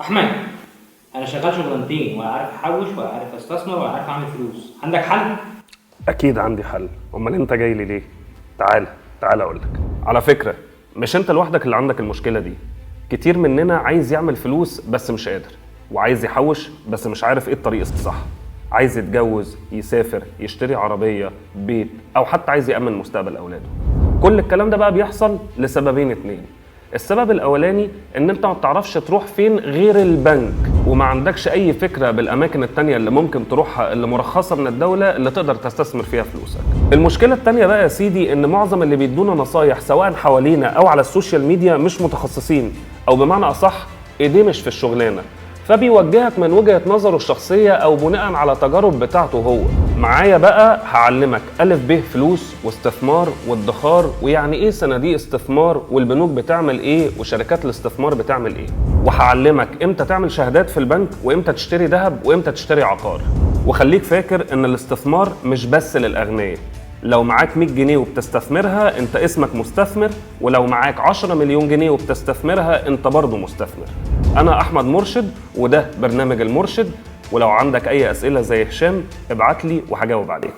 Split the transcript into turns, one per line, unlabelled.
احمد، انا شغال شغلانتين ولا عارف احوش ولا عارف استثمر ولا عارف اعمل فلوس. عندك حل؟
اكيد عندي حل، امال انت جاي لي ليه؟ تعالى تعالى اقول لك. على فكرة مش انت لوحدك اللي عندك المشكلة دي، كتير مننا عايز يعمل فلوس بس مش قادر، وعايز يحوش بس مش عارف ايه الطريق الصح، عايز يتجوز، يسافر، يشتري عربية، بيت، او حتى عايز يامن مستقبل اولاده. كل الكلام ده بقى بيحصل لسببين اتنين. السبب الاولاني ان انت ما بتعرفش تروح فين غير البنك، وما عندكش اي فكرة بالاماكن التانية اللي ممكن تروحها اللي مرخصة من الدولة اللي تقدر تستثمر فيها فلوسك. المشكلة التانية بقى يا سيدي ان معظم اللي بيدونا نصايح سواء حوالينا او على ال social media مش متخصصين، او بمعنى اصح ايديه مش في الشغلانة، فبيوجهك من وجهة نظره الشخصية أو بناء على تجارب بتاعته هو. معايا بقى هعلمك ألف ب فلوس واستثمار وادخار، ويعني إيه صناديق استثمار، والبنوك بتعمل إيه، وشركات الاستثمار بتعمل إيه، وهعلمك إمتى تعمل شهادات في البنك، وإمتى تشتري ذهب، وإمتى تشتري عقار. وخليك فاكر إن الاستثمار مش بس للأغنياء. لو معاك 100 جنيه وبتستثمرها انت اسمك مستثمر، ولو معاك 10 مليون جنيه وبتستثمرها انت برضه مستثمر. انا احمد مرشد وده برنامج المرشد، ولو عندك اي اسئلة زي هشام ابعت لي وهجاوب عليك.